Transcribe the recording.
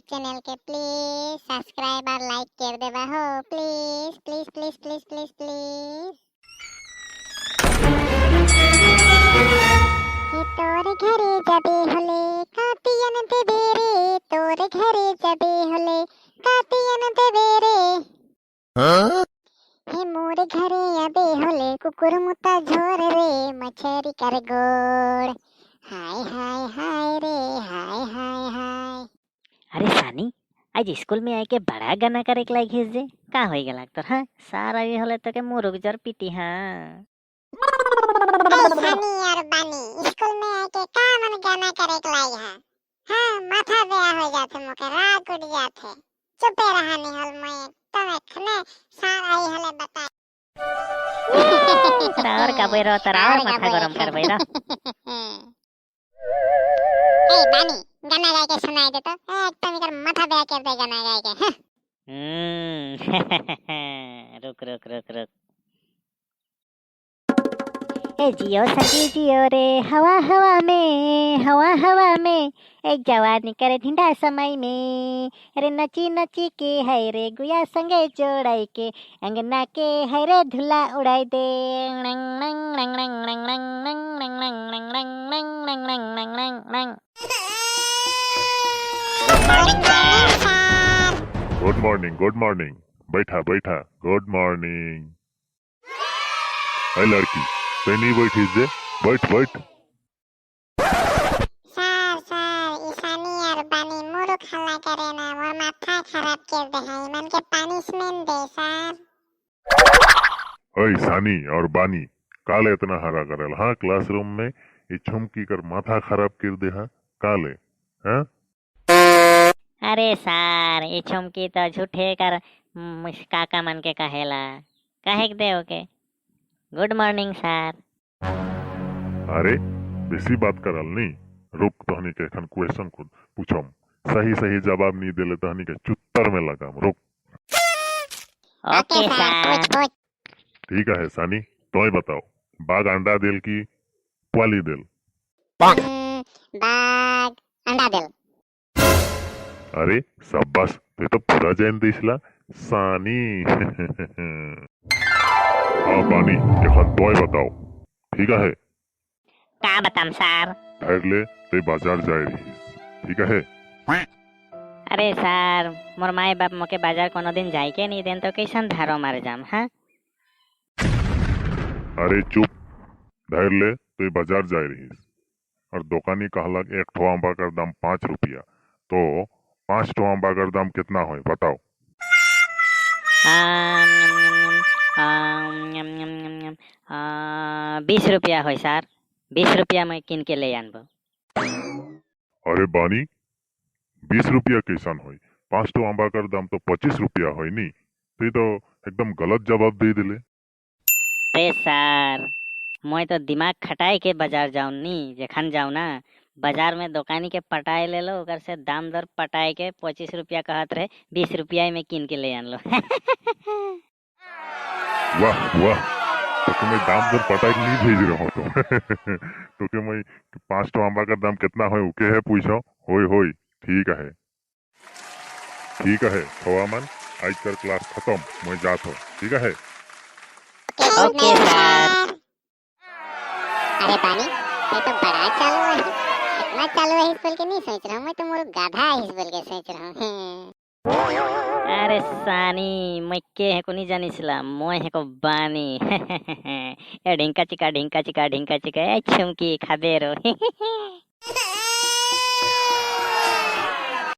चैनल के please subscribe और लाइक कर देबा हो, please please please please please please. हे तोर घरे जबे होले कातियन देबे रे, तोर घरे जबे होले कातियन देबे रे। हे मोर घरे अबे होले कुकुर मुता झोर रे, मछरी कर गोड़, हाय हाय हाय रे हाय हाय हाय। अरे सानी, आज स्कूल में आके बड़ा गाना करे के लायक जे का होई गेला तोर? हाँ, सारा ये होले तो के मुरुक जर पीटी। हाँ। ए सानी और बानी, स्कूल में आके का मन गाना करे के लाई है? हाँ, माथा बेया हो जाथे मोके, राग उड़ जाथे, चुपे रहा नहीं हल मैं एकदम। एखने सार आई हले बता। तोरा और का रो, तोरा और माथा गरम करबै रो। ए बानी, गाना गाय के सुनाई दे तो, एकदम इकर माथा बेया कर दे गाना गाय के। हाँ। रुक रुक रुक रुक। ए जियो सखी जियो रे, हवा हवा में, हवा हवा में, एक जवानी करे ढिंडा समय में, अरे नची नची के है रे गुया संगे जोड़ाई के, अंगना के है रे धुला उड़ाई दे। नंग नंग नंग नंग नंग नंग नंग नंग नंग नंग नंग नंग नंग नंग नंग नंग नंग। Good morning sir. Good morning, good morning. बैठा बैठा। Good morning. अरे लड़की, ते नहीं बैठी जे? बैठ बैठ। सर सर, ईशानी और बानी मुरुक हल्ला करे ना, मोर माथा खराब कर दे है, इमन के पनिशमेंट दे सर। अरे सानी और बानी, काले इतना हरा करल? हाँ, क्लासरूम में ये छुमकी कर माथा खराब कर दे। हाँ, काले? हाँ। अरे सार, ये छुमकी तो झूठे कर काका मन के कहेला, काहे के दे। Okay, good morning sir. अरे बेसी बात करल नहीं, रुक, तहनी के एखन क्वेश्चन खुद पूछम, सही सही जवाब नहीं देले तहनी के चुत्तर में लगाम, रुक। ओके सर, पूछ सर। पूछ। ठीक है सानी, तो ही बताओ, बाघ अंडा देल की पुआली देल? बाघ अंडा देल। अरे शाबाश, ते तो पूरा जान दिसला सानी। हाँ बानी, एखन तो बताओ, ठीक है? का बताम सर? ठहर ले, ते बाजार जाए रही, ठीक है? अरे सर, मोर माई बाप मोके बाजार कोनो दिन जाए के नहीं देन, तो कैसन धारो मारे जाम? हाँ। अरे चुप, धैर ले, तो बाजार जाए रहीस और दुकानी कहलक एक ठो आंबा कर दाम 5 रुपया, तो 5 ठो आंबा कर दाम कितना होय, बताओ। 20 रुपया होय सर, 20 रुपया में किन के ले आनबो। अरे बानी, 20 रुपया कैसन होय? 5 ठो आंबा कर दाम तो 25 रुपया होय नी, तो ये तो एकदम गलत जवाब दे दिले। अरे सर, मैं तो दिमाग खटाई के बाजार जाऊँ नी, जखन जाऊँ ना बाजार में, दुकानी के पटाए ले लो, ओकर से दाम दर पटाए के 25 रुपया कहत रहे, 20 रुपया में किन के ले आनलो। वाह वाह, तो तुम्हें दाम दर पटाई के नहीं भेज रहा हो तो के मैं 5 ठो आंबा का दाम कितना होय उके है पूछो। होय होय, ठीक है, ठीक है। थवा मन, आज कर क्लास खत्म, मैं जात हूँ, ठीक है? Okay sir. अरे बानी, ये तो बड़ा चालू है, इतना चालू है बोल के नहीं सोच रहा हूँ मैं, तो मोर गाधा है बोल के सोच रहा हूँ। अरे सानी, मैं के है को नहीं जानिसला, मैं है को बानी। ए ढिंका चिका ढिंका चिका ढिंका चिका, ए छुमकी खाबे रो।